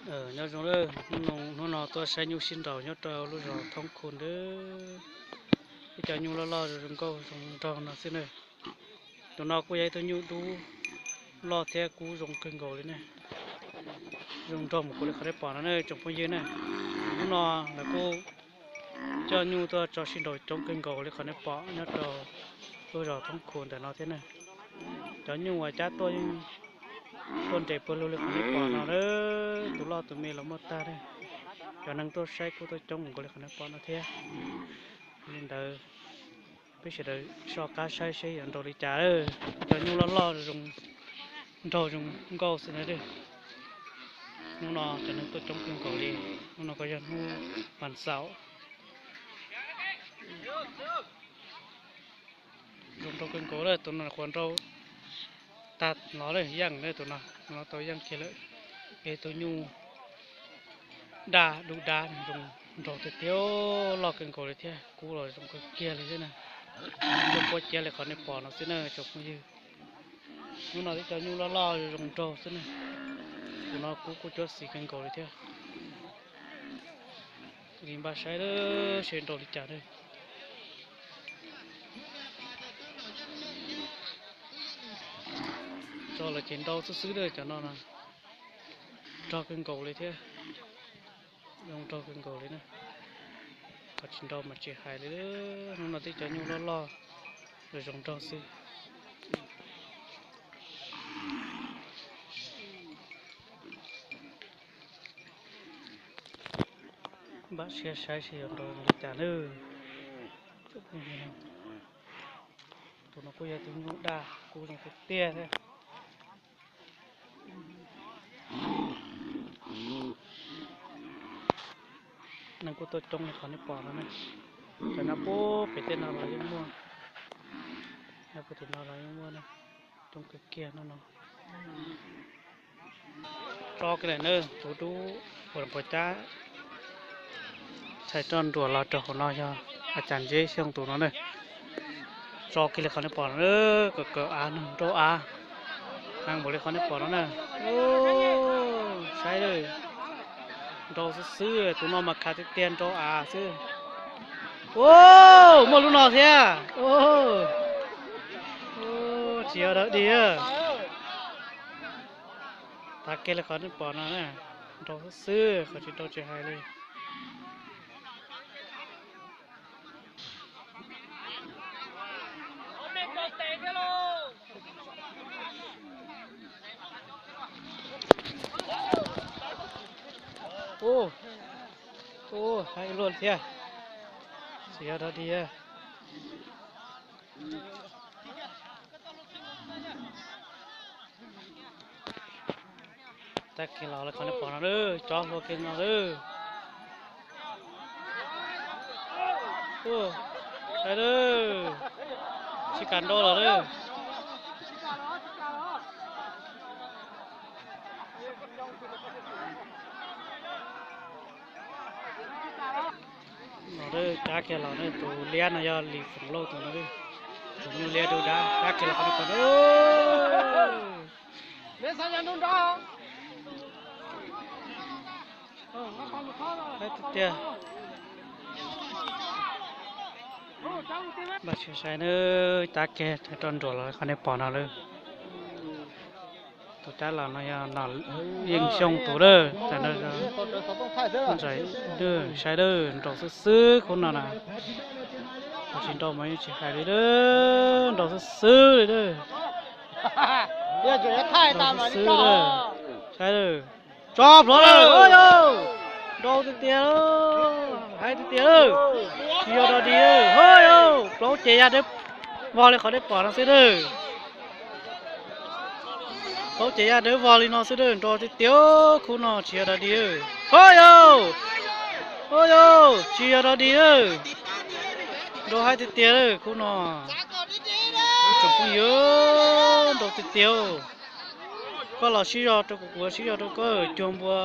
Nyob zoo lawm, hnub no tuaj saib nyuj sib nraus nyob rau lub zos Thoob Khu ntawd. Ib co nyuj loj loj zoo nkauj zoo nraug no xwb na. Tus no kuj yog ib tug nyuj dub loj thiab kub zoo kawg nkaus li ne. Zoo nraug mus kuv li qhov nej pom no ne tsoom phooj ywg ne. Hnub no lawv kuj coj nyuj tuaj tso sib nraus coob kawg nkaus li qhov nej pom nyob rau lub zos Thoob Khu ntawm no thiab ne. Cov nyuj uas cab tuaj yeej tuaj nres puag lug li qhov nej pom no, tus loj tus me los muaj tag li. Cov neeg tuaj saib kuj tuaj coob nkaus li qhov nej pom no thiab. Li ntawd peb sawv daws soj qab saib seb yuav nraus li cas. Cov nyuj loj loj zoo nraug zoo nkauj xwb na. Hnub no cov neeg tuaj coob kawg nkaus li. Hnub no kuj yog hnub vas xaum. Zoo nraug kawg nkaus lawm, tus no qhuav nrau tag los lawm, yaj lawm tus no, no tau yaj kiag lawm. Es tus nyuj daj dub dab zoo nraug tiag tiag, loj kawg nkaus li thiab, kub los zoo kawg kiag li thiab na. Tuaj puab ciab li qhov nej pom no xwb na tsoom phooj ywg. Hnub no twb cov nyuj loj loj zoo nraug xwb na. Tus no kub kuj cuab xis kawg nkaus li thiab. Li npaj saib lawm seb nraus li cas lawm. Tso lawm ces nrau xwb xwb lawm, cov no nrog kawg nkaus li thiab. Zoo nraug kawg nkaus li na. Qhov tsis nrau mas tsis hais li, hnub no twb cov nyuj loj loj zoo nraug xwb. Npaj siab saib seb yuav nrau li cas nawb. Tus no kuj yog tus nyuj daj kub zoo tiag tiag thiab. Neeg kuj tuaj coob li qhov nej pom no ne. Cov nyob puag pem tej no los yeej muaj, nyob puag tim no los yeej muaj ne. Coob kawg kiag no no. Tso kiag lawm na, tus dub uas nquas cab txhais roj nruas los rau hauv no yog a cas Ntseeb Xyooj tus no na. Tso kiag li qhov nej pom no, kaw kaw av no, nrau av, heev npaum li qhov nej pom no na. Saib lawm, nrau xwb xwb, tus no mas khav tiag tiag, nrau av xwb. Muaj lub no thiab. Tsis yog dog dig. Tav kiag li qhov nej pom no na, nrau xwb xwb, qhov tsis nrau tsis hais li. Ub, ub, haib luaj thiab. Tsis yog dog dig. Tag kiag los qhov nej pom no lawm, tso hlo kiag no lawm. Saib lawm, tsis kam nrau los lawm. No cab kiag los, tus liab no yog Lis Foom Lauj tus no, tus nyuj liab dub dab, cab kiag los qhov nej pom no. Haib tiag tiag. Npaj siab saib nawb, cab kiag roj nruas los qhov nej pom no lawm. Tus cab los no yog Nom Yeej Xyooj tus lawm, ntxais, saib lawm, nrau xwb xwb khub no na. Qhov tsis nrau mas yeej tsis hais li lawm, nrau xwb xwb li lawm. Nrau xwb xwb lawm, saib lawm. Tso plhuav lawm, yog nrau tiag tiag, haib tiag tiag lawm. Tsis yog dog dig, ho yog plaub ces yaj dawb vog li qhov nej pom no xwb lawm. Plaub ces yaj dawb vog li no xwb lawm, nrau tiag tiag, khub no tsis yog dog dig. Ho yog, ho yog, tsis yog dog dig lawm. Nrau haib tiag tiag lawm khub no. Ib tsoom phooj ywg, nrau tiag tiag. Koj los sib zog rau kuv, kuv sib zog rau koj, cuag npua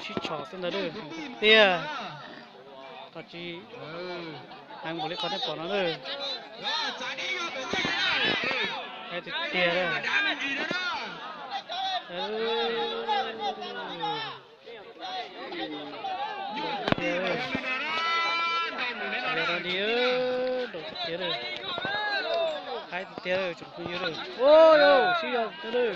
sib tshov xwb ntag tiag. Qhov tsis heev npaum li qhov nej pom no lawm. Haib tiag tiag lawm. Tiag lawm tsoom phooj ywg lawm. Ua yau, sib yog tiag lawm.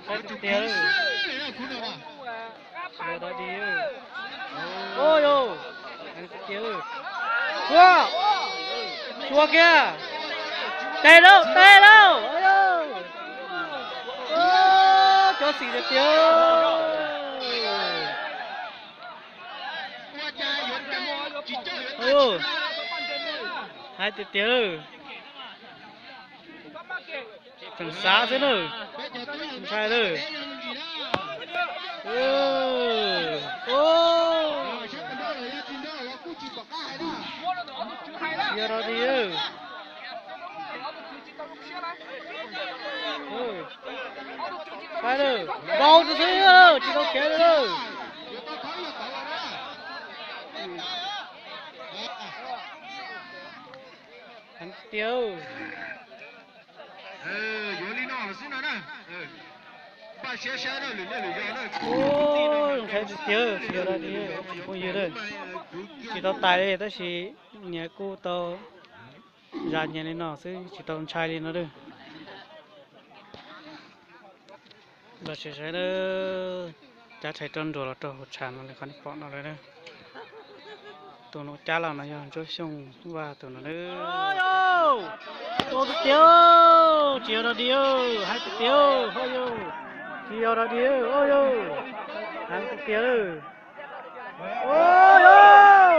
Saib tiag tiag lawm. Sib yog dog dig. Ua yau, heev tiag tiag lawm. Ua, xyuas kiag. Tes lauj, tes lauj. Cov xim tiag tiag. Hais tiag tiag lawm. Tseem xav xwb na. Ntshai lawm. Tsis yog dog dig. Saib lawm, npau rau xwb, tsis tau kev li lawm. Heev tiag. Ntshai tiag tiag, tsis yog dog dig, tsoom phooj ywg lawm. Tsis tau tais li tab sis nyias kuj tau zam nyias li no xwb, tsis tau ntshai li no lawm. Los sis saib, cab tshais rau nruas los rau hauv tshav no li qhov nej pom no lawm. Tus no cab los no yog Ntsuab Xyooj Vaj tus no. Ua tiag tiag, tsis yog dog dig, hais tiag tiag, ua yau, tsis yog dog dig, ua yau, heev tiag tiag lawm. Ua yau,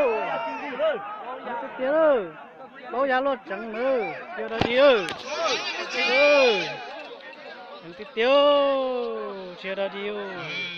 heev tiag tiag lawm. Paub yav luaj tseev lawm, tsis yog dog dig. Heev tiag tiag, tsis yog dog dig.